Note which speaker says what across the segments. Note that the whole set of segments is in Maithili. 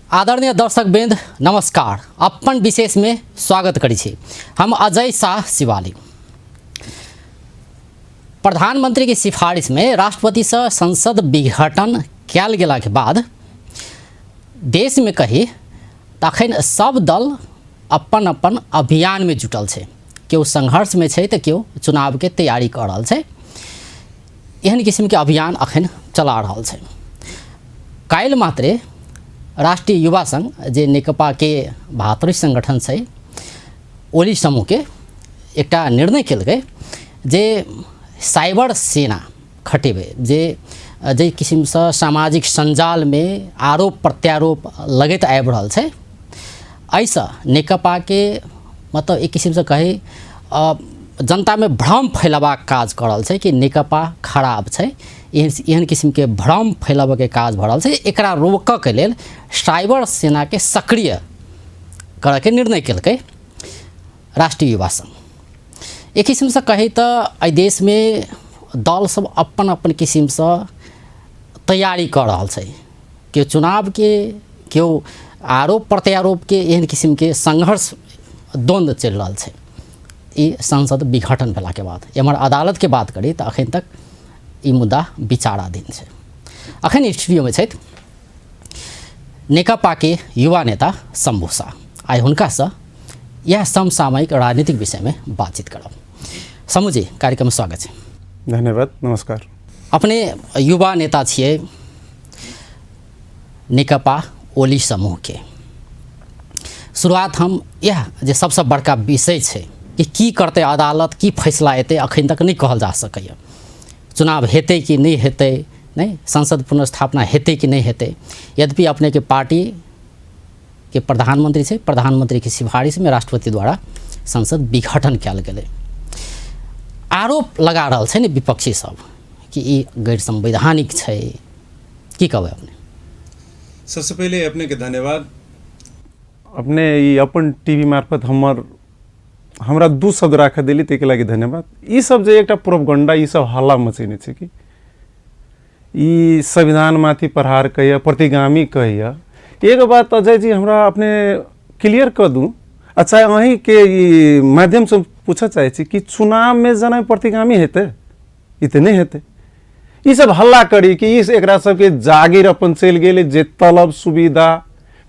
Speaker 1: आदरणीय दर्शक वृंद नमस्कार। अपन विशेष में स्वागत करै छी। हम अजय शाह शिवाली। प्रधानमंत्री के सिफारिश में राष्ट्रपति से संसद विघटन कयल गेला के बाद देश में कही तखन सब दल अपन अपन अभियान में जुटल छै। केओ संघर्ष में छै तऽ केओ चुनाव के तैयारी कऽ रहल छै। एहन किस्मके अभियान अखन चला रहल छै। काल्हि मात्रे राष्ट्रीय युवा संघ जे नेकपाके भातृ संगठन छै ओली समूहके एकटा निर्णय केलकै जे साइबर सेना खटेबै, जे जाहि किसिमसँ सामाजिक सञ्जालमे आरोप प्रत्यारोप लगैत आबि रहल छै एहिसँ नेकपाके मतलब एक किसिमसँ कही जनतामे भ्रम फैलेबाक काज कऽ रहल छै कि नेकपा खराब छै। एहन एहन किसिमके भ्रम फैलाबऽके काज भऽ रहल छै। एकरा रोकऽके लेल साइबर सेनाके सक्रिय करऽके निर्णय केलकै राष्ट्रीय युवा संघ। एक किसिमसँ कही तऽ एहि देशमे दल सब अपन अपन किसिमसँ तैयारी कऽ रहल छै। केओ चुनावके, केओ आरोप प्रत्यारोपके, एहन किसिमके संघर्ष द्वन्द्व चलि रहल छै। ई संसद विघटन भेलाके बाद एम्हर अदालतके बात करी तऽ अखन तक ई मुद्दा विचाराधीन छै। अखन स्टूडियोमे छथि नेकपाके युवा नेता शम्भू शाह। आइ हुनकासँ इएह समसामयिक राजनीतिक विषयमे बातचीत करब। शम्भू जी, कार्यक्रममे स्वागत छै।
Speaker 2: धन्यवाद, नमस्कार।
Speaker 1: अपने युवा नेता छियै नेकपा ओली समूहके। शुरुआत हम इएह जे सबसँ बड़का विषय छै कि की करतै अदालत, की फैसला एतै अखन तक नहि कहल जा सकैए। चुनाव हेतै कि नहि हेतै, नहि संसद पुनर्स्थापना हेतै कि नहि हेतै। यद्यपि अपनेके पार्टी के प्रधानमंत्री छै, प्रधानमंत्री के सिफारिशमे राष्ट्रपति द्वारा संसद विघटन कयल गेलै। आरोप लगा रहल छै ने विपक्षी सब कि ई गैर संवैधानिक छै। की कहबै अपने?
Speaker 3: सबसे पहिले अपने के धन्यवाद।
Speaker 2: अपने ई अपन टीवी मार्फत हमरा दू शब्द राखऽ देली ताहिके लागि धन्यवाद। ई सब जे एकटा प्रोपगंडा ई सब हल्ला मचेने छै कि ई संविधान माथि प्रहार कहैया, प्रतिगामी कहैया। एगो बात अजय जी हमरा अपने क्लियर कऽ दू, अच्छा अहीँके ई माध्यमसँ पूछऽ चाहै छी कि चुनावमे जेना प्रतिगामी हेतै? ई तऽ नहि हेतै। ई सब हल्ला करी कि ई एकरा सबके जागीर अपन चलि गेलै, जे तलब सुविधा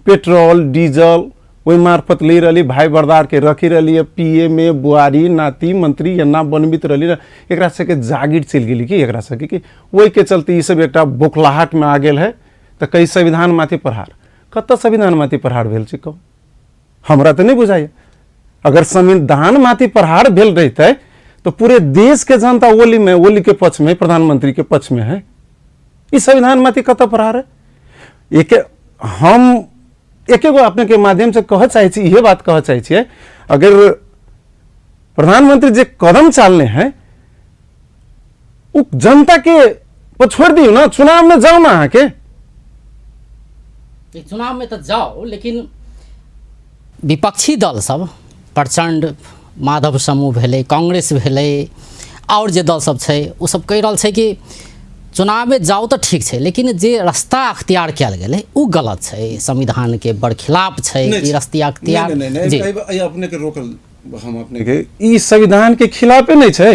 Speaker 2: पेट्रोल डीजल ओहि मार्फत लै रहली, भाई बरदारके रखी रहली है, पी ए में बुआरी नाती मंत्री एना बनबित रहली रह, एकरा सबके जागीर चलि गेली कि एकरा सबके कि ओहिके चलते ई सब एकटा बोखलाहटमे आ गेल है। तऽ कई संविधान माथि प्रहार, कतऽ संविधान माथि प्रहार भेल छै कहू? हमरा तऽ नहि बुझाइए। अगर संविधान माथि प्रहार भेल रहितै तो पूरे देश के जनता ओली में, ओली के पक्ष में, प्रधानमंत्री के पक्ष में है। ई संविधान माथि कतऽ प्रहार है? एक हम एक एगो अपने के माध्यम से कह चाहे छी, इहे बात कह चाहे छियै, अगर प्रधानमंत्री जे कदम चालने हैं उ जनता के पर छोड़ दियौ ना, चुनाव में जाओ ना अहाँके।
Speaker 1: चुनाव में तऽ जाओ, लेकिन विपक्षी दल सब प्रचंड माधव समूह भेलै, कांग्रेस भेलै, आओर जे दल सब छै ओ सब कहि रहल छै कि चुनावमे जाउ तऽ ठीक छै, लेकिन जे रास्ता अख्तियार कयल गेलै ओ गलत छै, संविधानके बरखिलाफ छै ई रास्ता अख्तियार।
Speaker 3: जी अपने के रोकल हम अपने
Speaker 2: के ई संविधान के खिलाफे नहि छै।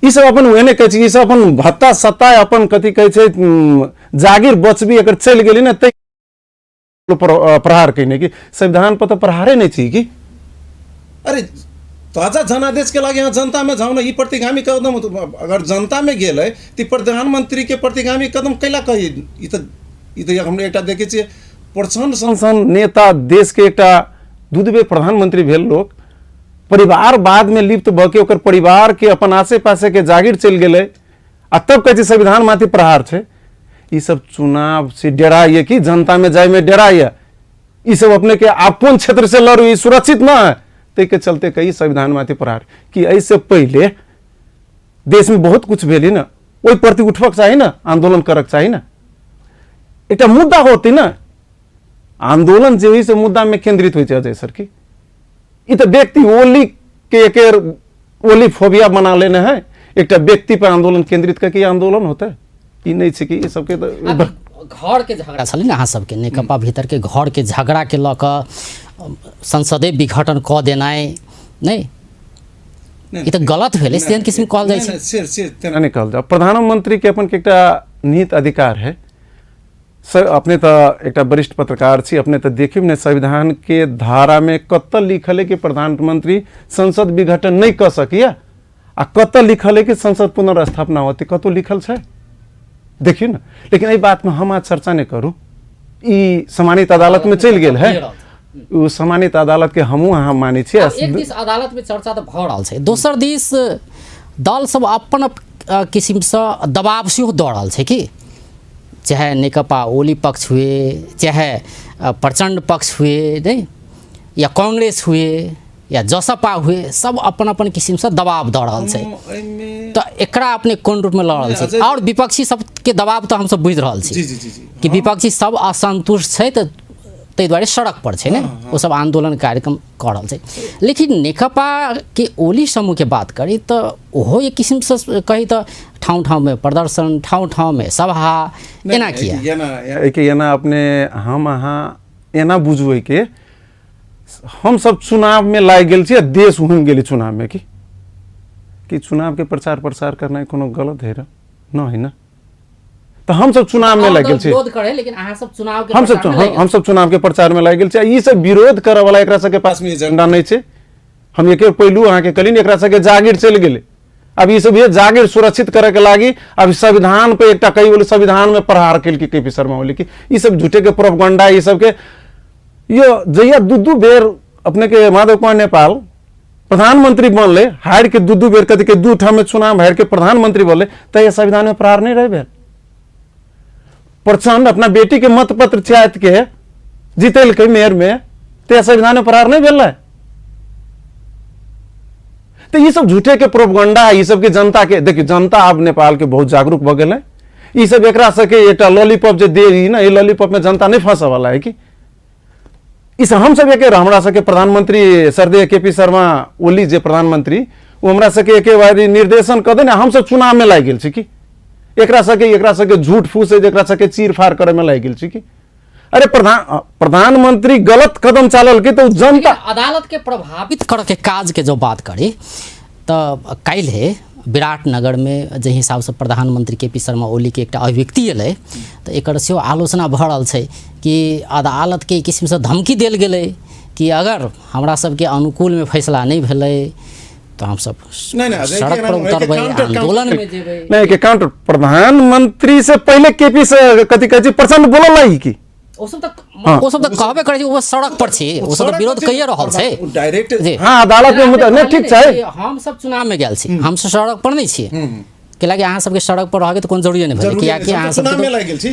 Speaker 2: ई सब अपन ओहने कहै छै, ई सब अपन भत्ता सत्ता अपन कथी कहै छै जागीर बचबी अगर चलि गेली ने तै प्रहार कयने कि संविधान पर तऽ प्रहारे नहि छी कि।
Speaker 3: अरे ताजा जनादेश के लागि यहाँ जनता में जाओ ना, ई प्रतिगामी कदम अगर जनता में गेलै तऽ प्रधानमंत्री के प्रतिगामी कदम कैला कही? ई तऽ हम एकटा देखै छियै प्रचंड
Speaker 2: सन सन नेता देश के एकटा दू दू बेर प्रधानमंत्री भेल लोक परिवारवाद में लिप्त भऽ के ओकर परिवार के अपन आसे पासे के जागीर चलि गेलै आ तब कहै छै संविधान माथि प्रहार छै। ई सब चुनाव से डराइए कि जनता में जाय में डराइए। ई सब अपने के आप कोन क्षेत्र से लड़ू ई सुरक्षित न है, ताहि के चलते कही संविधान माथि प्रहार कि एहिसे पहिले देश में बहुत कुछ भेल ने, ओहि प्रति उठबक चाही ने, आंदोलन करक चाही ने, एकटा मुद्दा होते ने। आंदोलन जे होइ से मुद्दा में केंद्रित होइ छै अजय सर की। ई तऽ व्यक्ति ओली के एक ओली फोबिया बना लेने है, एकटा व्यक्ति पर आंदोलन केंद्रित करके आंदोलन होता है। ई नहीं छै कि ई सबके तऽ
Speaker 1: घरके झगड़ा छलै ने अहाँ सबके, नेकपा भीतरके घरके झगड़ाके लऽ कऽ संसदे विघटन कऽ देनाइ नहि, ई तऽ गलत भेलै, तेहन किस्म कहल जाइ छै।
Speaker 3: से
Speaker 2: तेना नहि कहल जाओ। प्रधानमंत्री के अपन के एकटा निहित अधिकार है सर। अपने तऽ एकटा वरिष्ठ पत्रकार छी, अपने तऽ देखियौ ने संविधान के धारा में कतऽ लिखल है कि प्रधानमंत्री संसद विघटन नहीं कऽ सकैया, आ कतऽ लिखल है कि संसद पुनर्स्थापना होती, कतौ लिखल छै देखियौ ने। लेकिन एहि बात में हम आज चर्चा नहीं करू, ई सम्मानित अदालत में चलि गेल है, ओ सम्मानित अदालत के हमहूँ अहाँ मानै छियै।
Speaker 1: एक दिस अदालत में चर्चा तऽ भऽ रहल छै, दोसर दिस दल सब अपन किसिमसँ दबाव सेहो दऽ रहल छै कि चाहे नेकपा ओली पक्ष हुए, चाहे प्रचण्ड पक्ष हुए, नहीं या कांग्रेस हुए या जसपा हुए, सब अपन अपन किसिमसँ दबाव दऽ रहल छै। तऽ एकरा अपने कोन रूपमे लऽ रहल छी? आओर विपक्षी सबके दबाव तऽ हमसब बुझि रहल छी कि विपक्षी सब असन्तुष्ट छै, तऽ ताहि दुआरे सड़क पर छै ने, ओ सब आन्दोलन कार्यक्रम कऽ रहल छै। लेकिन नेकपाके ओली समूहके बात करी तऽ ओहो एक किसिमसँ कही तऽ ठाउँ ठाउँमे प्रदर्शन, ठाउँ ठाउँमे सभा, एना किया?
Speaker 2: एहिके एना अपने हम अहाँ एना बुझू एहिके, हमसब चुनावमे लागि गेल छी आ देश घुमि गेलै चुनावमे, कि चुनावके प्रचार प्रसार करनाइ कोनो गलत है र न है न? तऽ हमसब चुनावमे लागि गेल छी,
Speaker 1: विरोध करे, लेकिन अहाँ सब चुनाव के
Speaker 2: हमसब
Speaker 1: प्रचार में लागि गेल।
Speaker 2: हमसब चुनावके प्रचारमे लागि गेल छी। आ ई सब विरोध करऽ वाला एकरा सबके पासमे एजेंडा नहि छै। हम एके पहिलू अहाँके कहली, एकरा सबके जागीर चलि गेलै, अब ई सब ये जागीर सुरक्षित करे के लागी अब संविधान पे एकटा कई बोले संविधान में प्रहार केलकै के पी शर्मा ओली की, ई सब झूठे के प्रोपगंडा। ई सबके यो जहिया दू दू बेर अपने के माधव कुमार नेपाल प्रधानमंत्री बनले, हारि के दू दू बेर कथी के दू ठाम में चुनाव हारि के प्रधानमंत्री बनले, तऽ संविधान में प्रहार नहीं रह भेल। प्रचंड अपना बेटी के मतपत्र चाहत के जीतेलकै मेयर में, तऽ संविधान में प्रहार नहीं भेल। तो ये सब झूठे के प्रोपगंडा है, ये सब के जनता के देखिए, जनता अब नेपाल के बहुत जागरूक भऽ गेलै। ई सब एकरा सबके एकटा लॉलीपॉप जे दे ने, ई लॉलीपॉप में जनता नहीं फंसऽ वाला है। कि ई सब हम सब एके, हमरा सबके प्रधानमंत्री सरदेव के पी शर्मा ओली जे प्रधानमंत्री, ओ हमरा सबके एके बारी निर्देशन कऽ दे ने, हम सब चुनाव में लागि गेल छी कि एकरा सबके झूठ फूस है, एकरा सबके चीर फाड़ करे में लागि गेल छी कि अरे प्रधानमंत्री गलत कदम चालल के तो जनता
Speaker 1: अदालत के प्रभावित करे के काज के जो बात करी तऽ काल्हि विराटनगर में जाहि हिसाबसँ प्रधानमंत्री के पी शर्मा ओली के एकटा अभिव्यक्ति एलै, तऽ एकर सेहो आलोचना भऽ रहल छै कि अदालत के किसिमसँ धमकी देल गेलै कि अगर हमरा सबके अनुकूलमे फैसला नहि भेलै तऽ हमसब सड़क पर उतरबै, आंदोलन में जेबै।
Speaker 2: नहीं के काउंटर प्रधानमंत्री से पहले केपी से कथी कहै छै प्रचंड बोलल है की
Speaker 1: ओ सब तऽ ओ सब तऽ कहबे करै छै, ओ सड़क पर छै, ओ सब तऽ विरोध कइए रहल छै
Speaker 3: डायरेक्ट।
Speaker 1: जी
Speaker 2: हाँ, अदालत में मुद्दा नहीं, ठीक छै,
Speaker 1: हम सब चुनाव में गेल छी, हम सब सड़क पर नहीं छी, कैलाकि अहाँ सबके सड़क पर रहके तऽ कोनो जरूरी नहि भेलै, कियाकि अहाँ सब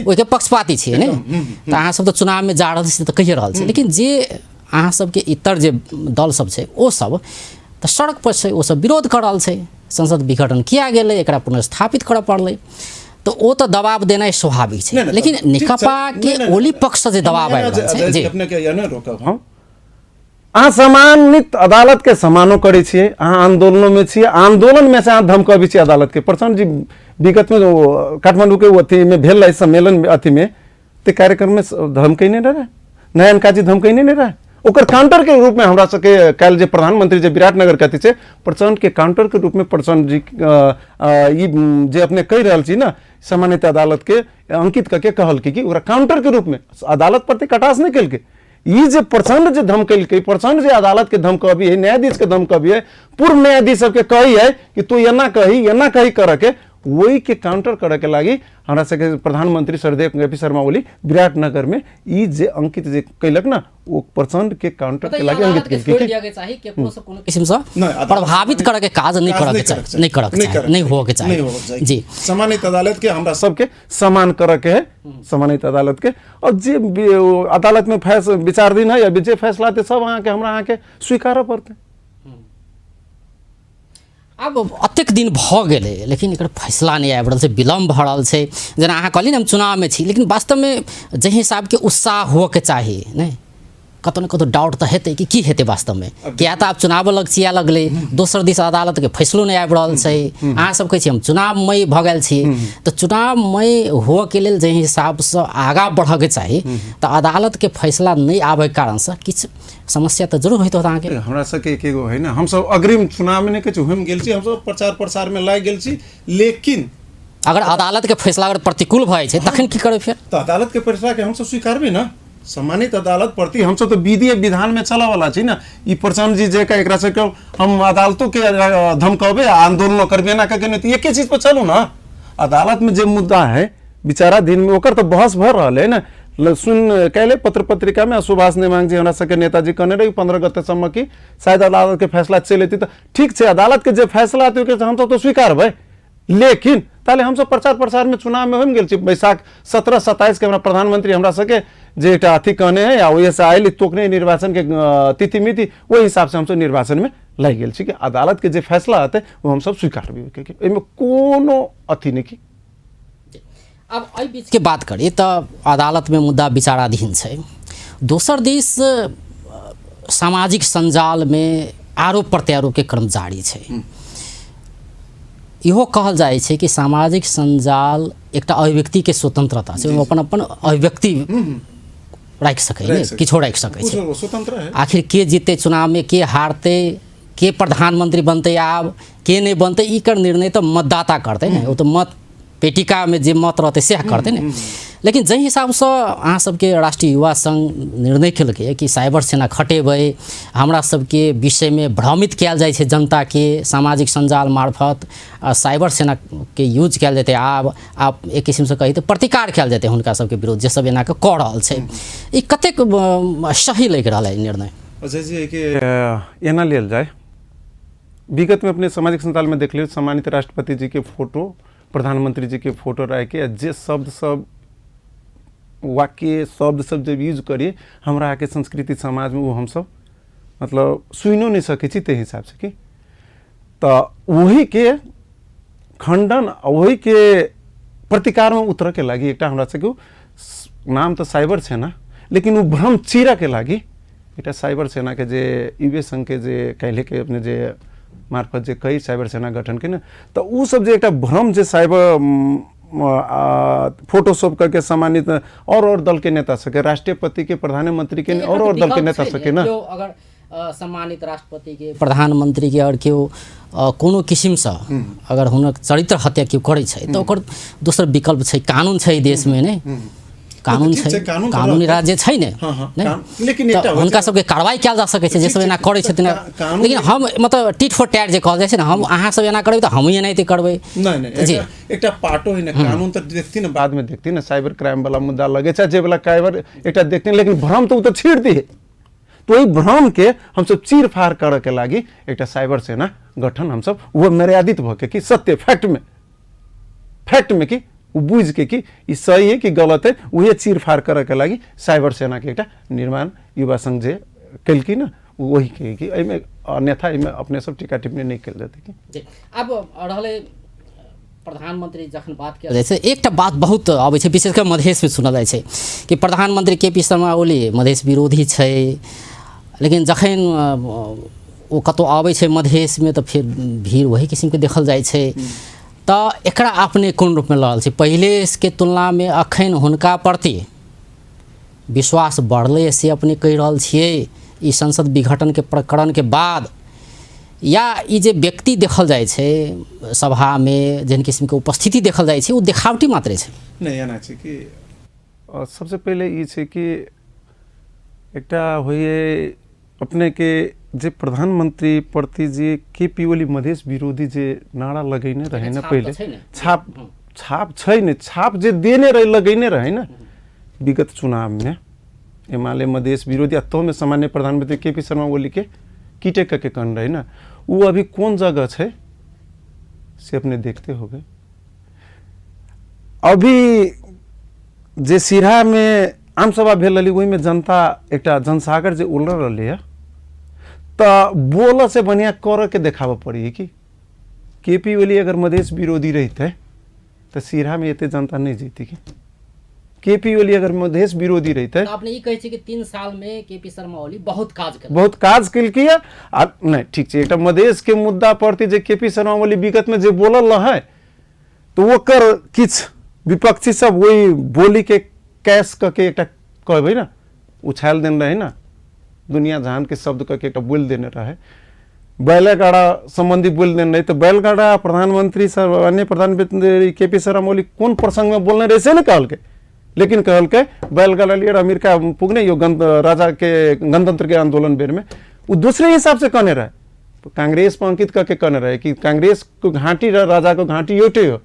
Speaker 1: ओहिके पक्षपाती छियै ने, तऽ अहाँ सब तऽ चुनाव में जा रहल छी तऽ कहिए रहल छी। लेकिन जे अहाँ सबके इतर जे दल सब छै ओ सब तऽ सड़क पर छै, ओ सब विरोध कऽ रहल छै, संसद विघटन किया गेलै, एकरा पुनर्स्थापित करऽ पड़लै, तऽ ओ तऽ दबाव देनाइ स्वाभाविक छै। लेकिन नेकपा के ओली पक्षसँ जे दबाव आबि रहल छै, जी
Speaker 3: अपने के नहि रोकब
Speaker 2: हम। अहाँ सम्मानित अदालत के सम्मानो करै छियै, अहाँ आंदोलनोमे छियै, आंदोलनमे से अहाँ धमकबै छियै अदालत के। प्रचंड जी विगतमे काठमांडू के अथीमे भेल रहै सम्मेलन अथीमे, ते कार्यक्रममे धमकैने रहै, नयन काजी धमकैने नहि रहै। ओकर काउंटर के रूप में हमरा सबके काल्हि जे प्रधानमंत्री जे विराटनगर के अथी छै, प्रचंड के काउंटर के रूप में प्रचंड जी ई जे अपने कहि रहल छी ने, सम्मानित अदालत के अंकित कऽ के कहलकै कि ओकरा काउंटर के रूप में अदालत प्रति कटास नहि केलकै। ई जे प्रचंड जे धमकेलकै, प्रचंड जे अदालत के धमकबी है, न्यायाधीश के धमकबी है, पूर्व न्यायाधीश सबके कही है कि तू एना कही एना कही करऽ के, वही के काउंटर करे के लागी हमरा सबके प्रधानमंत्री सरदेव के पी शर्मा ओली विराटनगर में ई जे अंकित जे कैलक ना, ओ प्रचंड के काउंटर के लागी अंकित केलकै।
Speaker 1: चाही केकरो से कोनो किसिम से प्रभावित करे के काज नहीं करे के चाही, नहीं करे के चाही, नहीं होके चाही। जी
Speaker 3: सम्मानित अदालत के हमरा
Speaker 2: सबके सम्मान करे के है, सम्मानित अदालत के, और जे अदालत में फैसला विचार दिन है या जे फैसला आते सब अहाँ के हमरा अहाँ के स्वीकारऽ पड़तै।
Speaker 1: आब अतेक दिन भऽ गेलै लेकिन एकर फैसला नहि आबि रहल छै, विलम्ब भऽ रहल छै। जेना अहाँ कहलियै ने हम चुनावमे छी, लेकिन वास्तवमे जाहि हिसाबके उत्साह होअके चाही नहि, कतौ ने कतौ डाउट तऽ हेतै कि की हेतै वास्तवमे, किया तऽ आब चुनाव लगचिया लगलै, दोसर दिस अदालतके फैसलो नहि आबि रहल छै। अहाँ सब कहै छी हम चुनावमय भऽ गेल छी, तऽ चुनावमय हुअके लेल जाहि हिसाबसँ आगाँ बढ़ऽके चाही तऽ अदालतके फैसला नहि आबैके कारणसँ किछु समस्या तऽ जरूर होइत होत अहाँके।
Speaker 3: हमरा सबके एक एगो है ने, हमसब अग्रिम चुनावमे नहि कहै छी होइमे गेल छी, हमसब प्रचार प्रसारमे लागि गेल छी, लेकिन
Speaker 1: अगर अदालतके फैसला अगर प्रतिकूल भऽ जाइ छै तखन की करबै फेर?
Speaker 3: तऽ अदालतके फैसलाके हमसब स्वीकारबै ने, सम्मानित अदालत प्रति हमसब तऽ विधि विधानमे चलऽवला छी ने। ई प्रचंड जी जे एकरा सबके हम अदालतो के धमकबै आ आंदोलनो करबै एना कऽ के नहि, तऽ एके चीज पर चलू ने। अदालत में जे मुद्दा है विचाराधीन में ओकर तऽ बहस भऽ रहल है ने। सुन कैले पत्र पत्रिका में सुभाष नेमांग जी हमरा सबके नेताजी कहने रही 15 गते सम्म की शायद अदालत के फैसला चलि एतै, तऽ ठीक छै अदालत के जे फैसला हेतै ओहिके हमसब तऽ स्वीकारबै, लेकिन ताले हमसब प्रचार प्रसार में चुनाव में होइम गेल छी। बैसाख 17-27 के हमरा प्रधानमंत्री हमरा सबके जे एकटा अथी कहने है आ ओहिसँ आयल तोकने निर्वाचन के तिथि मिति, ओहि हिसाब से हमसब निर्वाचन में लागि गेल छी कि अदालत के जे फैसला हेतै ओ हमसब स्वीकारबै, एहिमे कोनो अथी नहि की।
Speaker 1: अब एहि बीचके बात करी तऽ अदालतमे मुद्दा विचाराधीन छै, दोसर दिस सामाजिक सञ्जालमे आरोप प्रत्यारोपके क्रम जारी छै। इहो कहल जाइ छै कि सामाजिक सञ्जाल एकटा अभिव्यक्तिके स्वतन्त्रता छै, ओहिमे अपन अपन अभिव्यक्ति राखि सकै, किछो राखि सकै छै,
Speaker 3: स्वतंत्र।
Speaker 1: आखिर के जीतै चुनावमे, के हारतै, के प्रधानमंत्री बनतै आब, के नहि बनतै, एकर निर्णय तऽ मतदाता करतै ने, ओ तऽ मत पेटिकामे जे मत रहतै सएह करतै ने। लेकिन जाहि हिसाबसँ अहाँ सबके राष्ट्रीय युवा संघ निर्णय केलकै कि साइबर सेना खटेबै, हमरा सबके विषयमे भ्रमित कयल जाइ छै जनताके सामाजिक सञ्जाल मार्फत, आ साइबर सेनाके यूज कयल जेतै आब, आब एक किसिमसँ कही तऽ प्रतिकार कयल जेतै हुनका सबके विरुद्ध जे सब एना कऽ कऽ रहल छै, ई कतेक सही लागि रहल है ई निर्णय?
Speaker 2: अजय जी एहिके एना लेल जाय, विगत में अपने सामाजिक संचार में देख लियौ सम्मानित राष्ट्रपति जी के फोटो, प्रधानमंत्री जी के फोटो राखि के जे शब्द सब वाक्य शब्द सब जब यूज करी हमरा अहाँके संस्कृति समाज में वो हमसब मतलब सुनियो नहीं सकै छी ताहि हिसाब से कि तऽ वही के खंडन आ वही के प्रतिकार में उतरऽ के लागि एकटा हमरा सबके नाम तऽ साइबर छै ने, लेकिन ओ भ्रम चीरऽ के लागि एकटा साइबर सेना के जे युवे संघ के जे काल्हि के अपने जे मार्फत जे कई साइबर सेना गठन के ने, तऽ ओ सब जे एकटा भ्रम जे साइबर फोटोशॉप करके सम्मानित और दल के नेता सबके, राष्ट्रपति के, प्रधानमंत्री के और दल के नेता सबके ने,
Speaker 1: अगर सम्मानित राष्ट्रपति के, प्रधानमंत्री के और केओ कोनो किसिमसँ अगर हुनक चरित्र हत्या केओ करै छै तऽ ओकर दोसर विकल्प छै, कानून छै देशमे ने, कानून छै, कानूनी राज्य छै ने,
Speaker 3: लेकिन
Speaker 1: हुनका सबके कार्रवाई कयल जा सकै छै जे सब एना करै छथिन। लेकिन हम मतलब टिट फॉर टैट जे कहल जाइ छै ने, हम अहाँ सब एना करबै तऽ हमहूँ एनाहिते करबै।
Speaker 3: नहि जी, एकटा पार्टो है ने कानून तऽ देखथिन ने,
Speaker 2: बाद में देखथिन ने, साइबर क्राइम वाला मुद्दा लगे छै जे वाला साइबर एकटा देखथिन, लेकिन भ्रम तऽ ओ तऽ छीड़ दिहे, तो ओहि भ्रम के हमसब चीर फाड़ करऽ के लागि एकटा साइबर सेना गठन हमसब वो मर्यादित भऽ के कि सत्य फैक्ट में कि ओ बुझि के कि ई सही है कि गलत है, उहे चीर फाड़ करऽ के लागि साइबर सेना के एकटा निर्माण युवा संघ जे केलकी ने वही के कि एहिमे अन्यथा एहिमे अपने सब टीका टिप्पणी नहि कयल जेतै कि।
Speaker 1: आब रहलै प्रधानमंत्री जखन बात कयल जाइ छै, एकटा बात बहुत अबै छै, विशेष कऽ मधेशमे सुनल जाइ छै कि प्रधानमंत्री के पी शर्मा ओली मधेश विरोधी छै, लेकिन जखन ओ कतहु अबै छै मधेशमे तऽ फेर भीड़ वही किसिमके देखल जाइ छै। तऽ एकरा अपने कोन रूपमे लऽ रहल छी? पहिलेके तुलनामे अखन हुनका प्रति विश्वास बढ़लै से अपने कहि रहल छियै ई संसद विघटनके प्रकरणके बाद, या ई जे व्यक्ति देखल जाइ छै सभामे जेहन किसिमके उपस्थिति देखल जाइ छै ओ देखावटी मात्रे छै?
Speaker 3: नहि, एना छै कि
Speaker 2: सबसँ पहिले ई छै कि एकटा होइए अपनेके जे प्रधानमंत्री प्रति जे के पी ओली मधेश विरोधी जे नारा लगेने रहे ने पहिले, छाप छाप छै ने, छाप जे देने रहे लगेने रहे ने विगत चुनावमे एमाले मधेश विरोधी आ तोमे सामान्य प्रधानमंत्री के पी शर्मा ओली के कीटे के कहने रहे ने, वो अभी कोन जगह छै से अपने देखते होबे। अभी जे सिरहामे आमसभा भेल रहलै ओहिमे जनता एकटा जनसागर जे उलर रहलै है, तऽ बोलऽ से बढ़िआँ करऽ के देखाबऽ पड़ी कि के पी ओली अगर मधेश विरोधी रहितै तऽ सिरहामे एते जनता नहि जैतै कि। केपी ओली अगर मधेश विरोधी रहितै।
Speaker 1: तऽ अपने ई कहै छी कि 3 साल में केपी शर्मा ओली बहुत काज केलक।
Speaker 2: बहुत काज केलकै आ नहि ठीक छै, एकटा मधेश के मुद्दा प्रति जे केपी शर्मा ओली विगत में जे बोलल रहै तऽ ओकर किछु विपक्षी सब ओहि बोली के कैश कऽ के एकटा कहबै ने उछालि देने रहै ने, दुनिया जहान के शब्द कऽ के एकटा बोलि देने रहै, बैलगाड़ा सम्बन्धी बोलि देने रहै। तऽ बैलगाड़ा प्रधानमंत्री सर अन्य प्रधानमंत्री के पी शर्मा ओली कोन प्रसंगमे बोलने रहै से नहि कहलकै, लेकिन कहलकै बैलगाड़ा लिएर अमेरिका पुग्ने यो गण राजा के गणतंत्र के आंदोलन बेरमे ओ दूसरे हिसाब से कहने रहे, कांग्रेस पर अंकित करके कहने रहे कि कांग्रेस को घाटी र राजा को घाटी एउटै हो,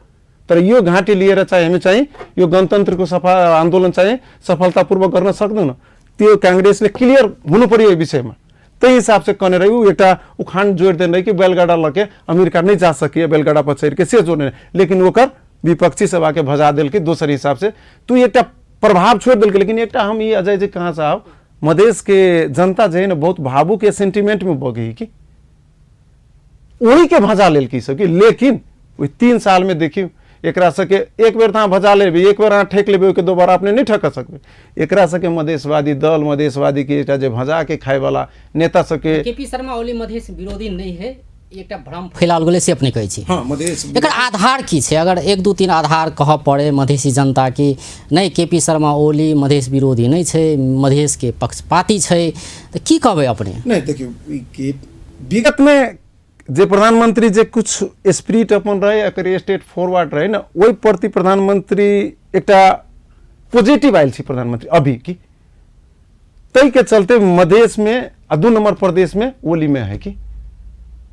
Speaker 2: तर यो घाँटी लिएर चाहिँ हामी चाहिँ यो गणतन्त्रको सफा आन्दोलन चाहिँ सफलतापूर्वक गर्न सक्दैनौँ। त्यो काङ्ग्रेसले क्लियर हुनु पर्यो यो विषयमा, त्यही हिसाबसे कहने रहे। ऊ एउटा उखान जोड़ि देने रहे कि बैलगाड़ा लके अमेरिका नहीं जा सकिए बैलगाड़ा पर चढ़ के, से जोड़ने रहे, लेकिन ओकर विपक्षी सब आके भजा देलकै दोसर हिसाब से, तो एकटा प्रभाव छोड़ि देलकै। लेकिन एकटा हम ई अजय जी कहाँ साहब मधेश के जनता जे है ने बहुत भावुक या सेंटिमेंट में बह गई कि वही के भजा लेलकै सब कि, लेकिन ओहि 3 साल में देखियौ एकरा सबके एक बेर तऽ अहाँ भजा लेबै, एक बेर अहाँ ठेक लेबै, ओहिके दोबारा अपने नहि ठक सकबै। एकरा सबके मधेशवादी दल मधेशवादी के एकटा जे भजा के खायवला नेता सबके
Speaker 1: केपी शर्मा ओली मधेश विरोधी नहीं है, एकटा भ्रम फैलाओल गेलै से अपने कहै छी।
Speaker 3: हाँ, मधेश
Speaker 1: एकर आधार की छै? अगर 1 2 3 आधार कहऽ पड़े मधेशी जनता की नहि केपी शर्मा ओली मधेश विरोधी नहि छै, मधेश के पक्षपाती छै, तऽ की कहबै अपने?
Speaker 3: नहि देखियौ ई के
Speaker 2: विगत में जे प्रधानमंत्री जे कुछ स्पिरिट अपन रहे अगर स्टेट फॉरवर्ड रहे ना, ओहि प्रति प्रधानमंत्री एकटा पॉजिटिव आयल छै प्रधानमंत्री अभी की, ताहि के चलते मधेश में आ 2 नंबर प्रदेश में ओली में है कि